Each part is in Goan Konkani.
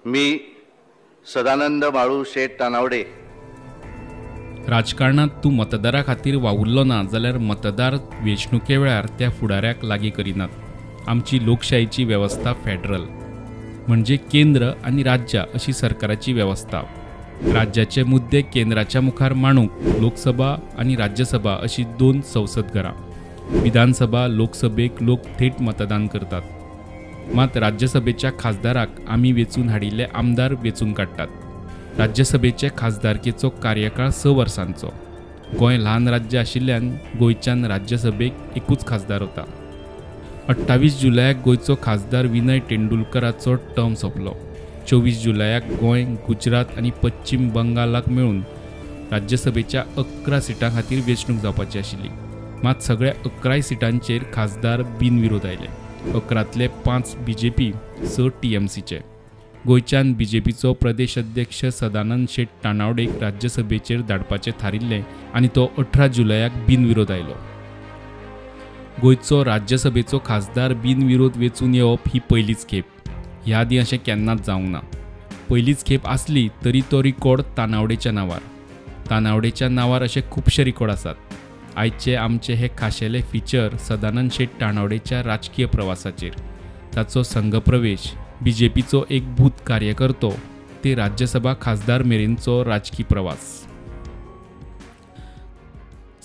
मी सदानंद बाळू शेट तानावडे. राजकारणांत तूं मतदारा खातीर वावुरलो ना जाल्यार मतदार वेंचणुके वेळार त्या फुडाऱ्याक लागीं करिनात. आमची लोकशाहीची वेवस्था फेडरल म्हणजे केंद्र आनी राज्य अशी सरकाराची वेवस्था. राज्याचे मुद्दे केंद्राच्या मुखार मांडूंक लोकसभा आनी राज्यसभा अशी दोन संसदघरां. विधानसभा लोकसभेक लोक थेट मतदान करतात, मात राज्यसभेच्या खासदाराक आमी वेंचून हाडिल्ले आमदार वेंचून काडटात. राज्यसभेचे खासदारकेचो कार्यकाळ 6 वर्सांचो. गोंय ल्हान राज्य आशिल्ल्यान गोंयच्यान राज्यसभेक एकूच खासदार होता. 28 जुलयाक गोंयचो खासदार विनय तेंडुलकराचो टर्म सोंपलो. 24 जुलयाक गोंय, गुजरात आनी पश्चिम बंगालाक मेळून राज्यसभेच्या 11 सिटां खातीर वेंचणूक जावपाची आशिल्ली. मात सगळ्या 11 सिटांचेर खासदार बिनविरोध आयले. 11तले 5 बीजेपी, 6 टीएमसीचे. गोंयच्यान बीजेपीचो प्रदेश अध्यक्ष सदानंद शेट तानावडेक राज्यसभेचेर धाडपाचें थारिल्लें आनी तो 18 जुलयाक बिनविरोध आयलो. गोंयचो राज्यसभेचो खासदार बिनविरोध वेंचून येवप ही पयलीच खेप. ह्या आदीं अशें केन्नाच जावंक ना. पयलीच खेप आसली तरी तो रिकॉर्ड तानावडेच्या नांवार. तानावडेच्या नांवार अशे खुबशे रिकॉर्ड आसात. आयचे आमचे हे खाशेले फिचर सदानंद शेट तानावडेच्या राजकीय प्रवासाचेर, ताचो संघप्रवेश, बीजेपीचो एक बूथ कार्यकर्तो ते राज्यसभा खासदार मेरेनचो राजकी प्रवास.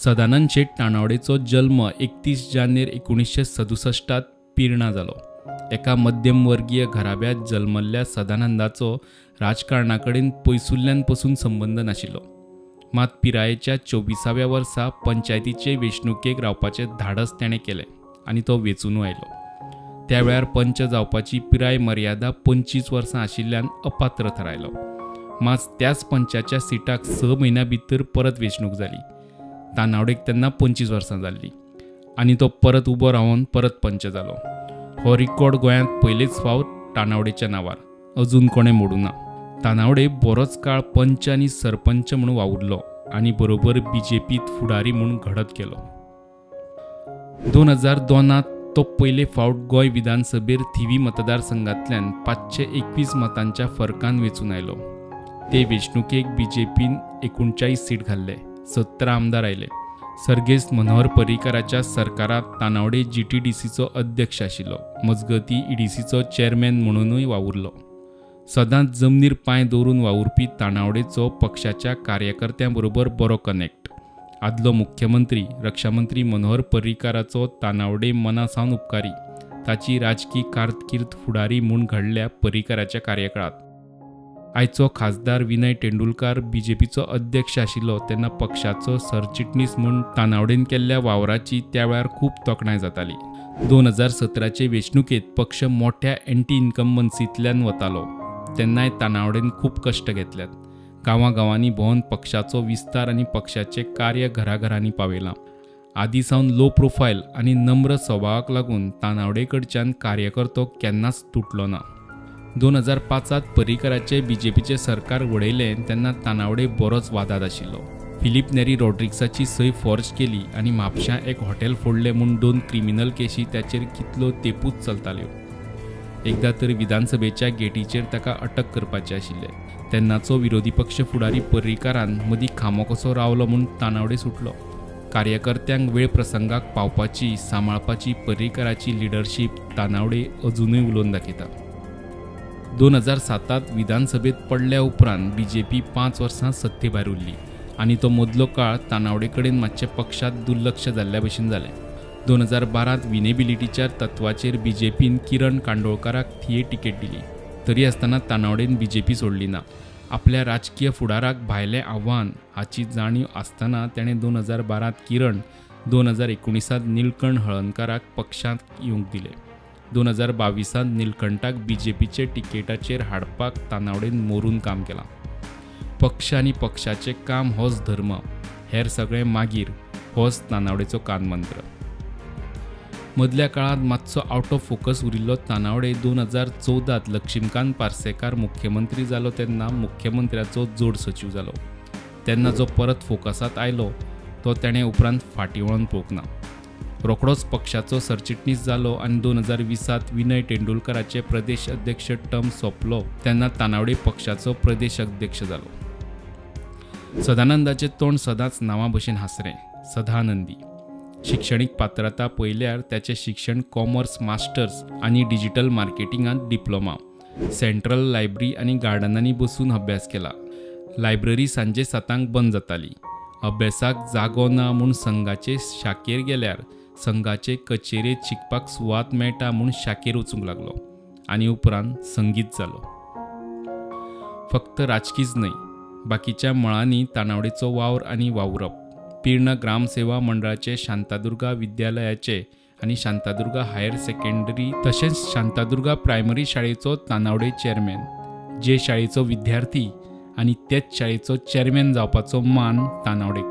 सदानंद शेट तानावडेचो जल्म 31 जानेर 1967 पिर्णा जालो. एका मध्यमवर्गीय घराब्यांत जल्मल्ल्या सदानंदाचो राजकारणा कडेन पयसुल्ल्यान पसून संबंद नाशिल्लो. मात पिरायेच्या 24व्या वर्सा पंचायतीचे वेंचणुकेक रावपाचें धाडस ताणें केलें आनी तो वेंचून आयलो. त्या वेळार पंच जावपाची पिराय मर्यादा 25 वर्सां आशिल्ल्यान अपात्र थारायलो. मात त्याच पंचाच्या सिटाक 6 म्हयन्यां भितर परत वेंचणूक जाली. तानावडेक तेन्ना 25 वर्सां जाल्लीं आनी तो परत उबो रावन परत पंच जालो. हो रिकॉर्ड गोंयांत पयलेच फावट तानावडेच्या नांवार, अजून कोणें मोडूना. तानावडे बरोच काळ पंच आनी सरपंच म्हूण वावुरलो आनी बरोबर बीजेपीत फुडारी म्हूण घडत गेलो. 2002 तो पयले फावट गोंय विधानसभेर थिवी मतदारसंघांतल्यान 521 मतांच्या फरकान वेंचून आयलो. ते वेंचणुकेक बीजेपीन 39 सीट घाल्ले, 17 आमदार आयले. सर्गेस्त मनोहर पर्रीकाराच्या सरकारांत तानावडे जीटीडीसीचो अध्यक्ष आशिल्लो. मजगतीं ईडीसीचो चेअरमॅन म्हणूनय वावुरलो. सदांच जमनीर पांय दवरून वावुरपी तानावडेचो पक्षाच्या कार्यकर्त्यां बरोबर बरो कनेक्ट. आदलो मुख्यमंत्री रक्षामंत्री मनोहर पर्रीकाराचो तानावडे मना सावन उपकारी. ताची राजकी कारकीर्द फुडारी म्हूण घडल्या पर्रीकाराच्या कार्यकाळांत. आयचो खासदार विनय तेंडुलकार बीजेपीचो अध्यक्ष आशिल्लो तेन्ना पक्षाचो सरचिटणीस म्हूण तानावडेन केल्ल्या वावराची त्या वेळार खूब तोखणाय जाताली. 2017चे वेंचणुकेंत पक्ष मोठ्या एंटी इन्कम्बन्सींतल्यान वतालो तेन्नाय तानावडेन खूब कश्ट घेतल्यात. गांवागांवांनी भोंवन पक्षाचो विस्तार आनी पक्षाचें कार्य घराघरांनी पावयलां. आदीं सावन लो प्रोफायल आनी नम्र स्वभावाक लागून तानावडे कडच्यान कार्यकर्तो केन्नाच तुटलो ना. 2005 पर्रीकाराचे बीजेपीचें सरकार वडयलें तेन्ना तानावडे बरोच वादांत आशिल्लो. फिलीप नेरी रॉड्रिक्साची सय फॉर्ज केली आनी म्हापशां एक हॉटेल फोडलें म्हूण 2 क्रिमिनल केशी ताचेर कितलो तेंपूच चलताल्यो. एकदां तर विधानसभेच्या गेटीचेर ताका अटक करपाचें आशिल्लें. तेन्नाचो विरोधी पक्ष फुडारी पर्रीकारान मदीं खांबो कसो रावलो म्हूण तानावडे सुटलो. कार्यकर्त्यांक वेळ प्रसंगाक पावपाची, सांबाळपाची पर्रीकाराची लिडरशीप तानावडे अजुनूय उलोवन दाखयता. 2007 विधानसभेत पडल्या उपरांत बीजेपी 5 वर्सां सत्ते भायर उरली आनी तो मदलो काळ तानावडे कडेन मातशें पक्षांत दुर्लक्ष जाल्ल्या भशेन जालें. 2012 विनेबिलिटीच्या तत्वाचेर बीजेपीन किरण कांडोळकाराक थिये तिकेट दिली. तरी आसतना तानावडेन बीजेपी सोडली ना. आपल्या राजकीय फुडाराक भायलें आव्हान हाची जाणीव आसतना ताणें 2012 किरण, 2019 निलकंठ हळर्णकाराक पक्षांत येवंक दिलें. 2022 निलकंठाक बीजेपीचे तिकेटाचेर हाडपाक तानावडेन मोरून काम केलां. पक्ष आनी पक्षाचें काम होच धर्म, हेर सगळें मागीर, होच तानावडेचो कानमंत्र. मदल्या काळांत मातसो आवट ऑफ फोकस उरिल्लो तानावडे 2014 लक्ष्मीकांत पार्सेकार मुख्यमंत्री जालो तेन्ना मुख्यमंत्र्याचो जोड सचीव जालो. तेन्ना जो परत फोकसांत आयलो तो ताणें उपरांत फाटीं वळोवन पळोवंक ना. रोखडोच पक्षाचो सरचिटणीस जालो आनी 2020 विनय तेंडुलकराचे प्रदेश अध्यक्ष टर्म सोंपलो तेन्ना तानावडे पक्षाचो प्रदेश अध्यक्ष जालो. सदानंदाचें तोंड सदांच नांवा भशेन हांसरें, सदानंदी. शिक्षणीक पात्रता पळयल्यार ताचें शिक्षण कॉमर्स मास्टर्स आनी डिजिटल मार्केटिंगांत डिप्लोमा. सेंट्रल लायब्ररी आनी गार्डनांनी बसून अभ्यास केला. लायब्ररी सांजे 7 बंद जाताली. अभ्यासाक जागो ना म्हूण संघाचे शाखेर गेल्यार संघाचे कचेरेंत शिकपाक सुवात मेळटा म्हूण शाखेर वचूंक लागलो आनी उपरांत संगीत जालो. फक्त राजकीच न्हय, बाकीच्या मळांनी तानावडेचो वावर आनी वावरप. पीर्ण ग्रामसेवा मंडळाचे शांतादुर्गा विद्यालयाचे आनी शांतादुर्गा हायर सेकंडरी तशेंच शांतादुर्गा प्रायमरी शाळेचो तानावडे चेअरमॅन, जे शाळेचो विद्यार्थी आनी तेच शाळेचो चेअरमॅन जावपाचो मान तानावडेक.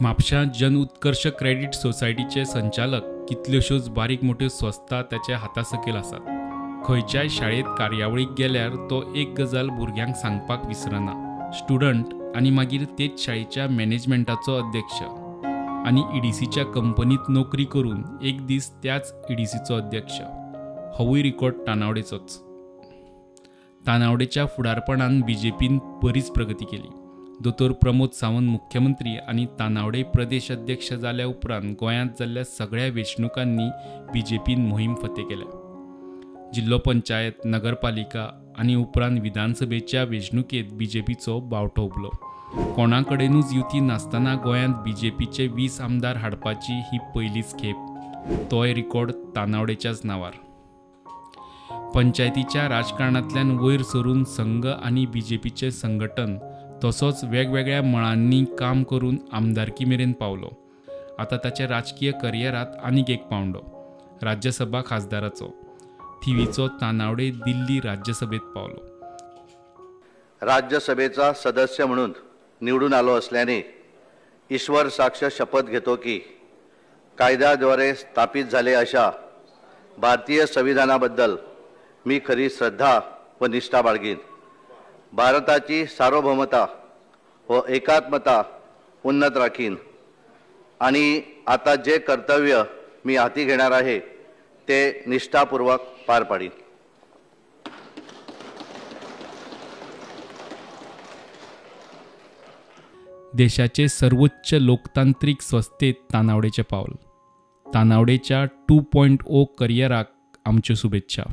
म्हापशां जन उत्कर्ष क्रेडीट सोसायटीचे संचालक कितल्योश्योच बारीक मोट्यो संस्था ताच्या हाता सकयल आसात. खंयच्याय शाळेंत कार्यावळीक गेल्यार तो एक गजाल भुरग्यांक सांगपाक विसरना, स्टुडंट आनी मागीर तेच शाळेच्या मॅनेजमेंटाचो अध्यक्ष आनी ईडीसीच्या कंपनीत नोकरी करून एक दीस त्याच ईडीसीचो अध्यक्ष. होवूय रिकॉर्ड तानावडेचोच. तानावडेच्या फुडारपणान बीजेपीन बरीच प्रगती केली. दोतोर प्रमोद सावंत मुख्यमंत्री आनी तानावडे प्रदेश अध्यक्ष जाल्या उपरांत गोंयांत जाल्ल्या सगळ्या वेंचणुकांनी बीजेपीन मोहीम फते केल्या. जिल्लो पंचायत, नगरपालिका आनी उपरांत विधानसभेच्या वेंचणुकेंत बीजेपीचो बावटो उबलो. कोणा कडेनूच युती नासतना गोंयांत बीजेपीचे 20 आमदार हाडपाची ही पयलीच खेप. तोय रिकॉर्ड तानावडेच्याच नांवार. पंचायतीच्या राजकारणांतल्यान वयर सरून संघ आनी बीजेपीचें संघटन तसोच वेगवेगळ्या मळांनी काम करून आमदारकी मेरेन पावलो. आतां ताच्या राजकीय करियरांत आनीक एक पावंडो, राज्यसभा खासदाराचो. थिवीचो तानावडे दिल्ली राज्यसभेत पावलो. राज्यसभेचा सदस्य म्हणून निवडून आलो असल्याने ईश्वर साक्ष शपथ घेतो की कायद्याद्वारे स्थापित झाले अशा भारतीय संविधानाबद्दल मी खरी श्रद्धा व निष्ठा बाळगीन. भारताची सार्वभौमता व एकात्मता उन्नत राखीन आणि आता जे कर्तव्य मी हाती घेणार आहे ते निष्ठापूर्वक पार पाडीन. देशाचे सर्वोच्च लोकतांत्रिक संस्थेत तानावडेचें पावल. तानावडेच्या 2.0 करियराक आमच्यो शुभेच्छा.